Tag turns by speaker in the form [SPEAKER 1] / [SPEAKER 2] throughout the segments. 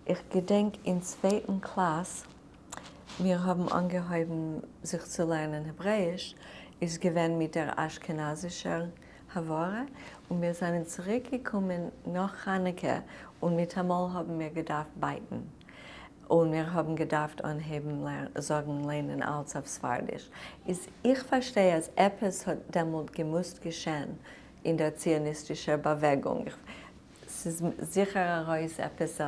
[SPEAKER 1] איך געדענק אין צווייטן קלאס מיר האבן אנגעהויבן זיך צו לערנען העברעיש איז געווען מיט דער אשכנזישער הברה, און מיר זענען צוריק געקומען נאך חנוכה און מיטאמאל האבן מיר געדארפט בייטן און מיר האבן געדארפט אנהייבן זאגן לערנען אלץ אויף ספרדיש, איז איך פארשטיי אז עפעס האט דעמאלט געמוזט געשען אין דער ציוניסטישער באוועגונג, ס'איז זיכער ארויס עפעס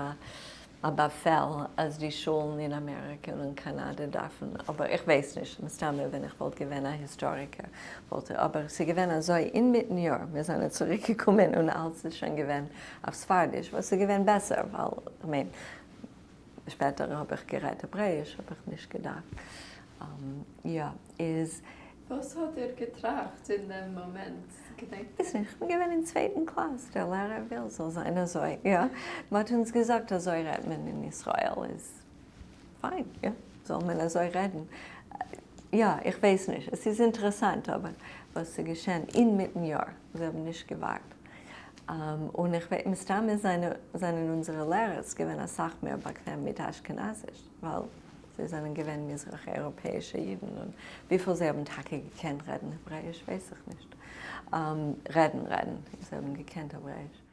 [SPEAKER 1] א באפעל אז די שולן אין אמעריקע און אין קאנאדע דארפן, אבער איך ווייס נישט, מסתמא ווען איך וואלט געווען א היסטאריקער וואלט איך, אבער ס'איז געווען אזוי אינמיטן יאר, מיר זענען צוריק געקומען און אלץ איז שוין געווען אויף ספרדיש, וואס איז געווען בעסער ווייל כ'מיין שפעטער האב איך גערעדט העברעיש האב איך נישט געדארפט, יא איז.
[SPEAKER 2] וואס האט איר געטראכט אין דעם מאמענט? געדענקט
[SPEAKER 1] ווייס נישט, כ'בין געווען אין צווייטן קלאס, דער לערער וויל זאל זיין אזוי, יא, מ'האט אונז געזאגט אזוי רעדט מען אין ישראל, איז פיין, יא, זאל מען אזוי רעדן, יא, איך ווייס נישט, עס איז אינטערעסאנט אבער וואס איז געשען אינמיטן יאר, זיי האבן נישט געווארט, און איך ווייס, מסתמא זענען אונזערע לערערס געווען אסאך מער באקוועם מיט אשכנזיש, ווייל זיי זענען געווען מזרח אייראפעאישע אידן און וויפיל זיי האבן טאקע געקענט רעדן העברעאיש ווייס איך נישט. רעדן רעדן, זיי האבן געקענט העברעאיש.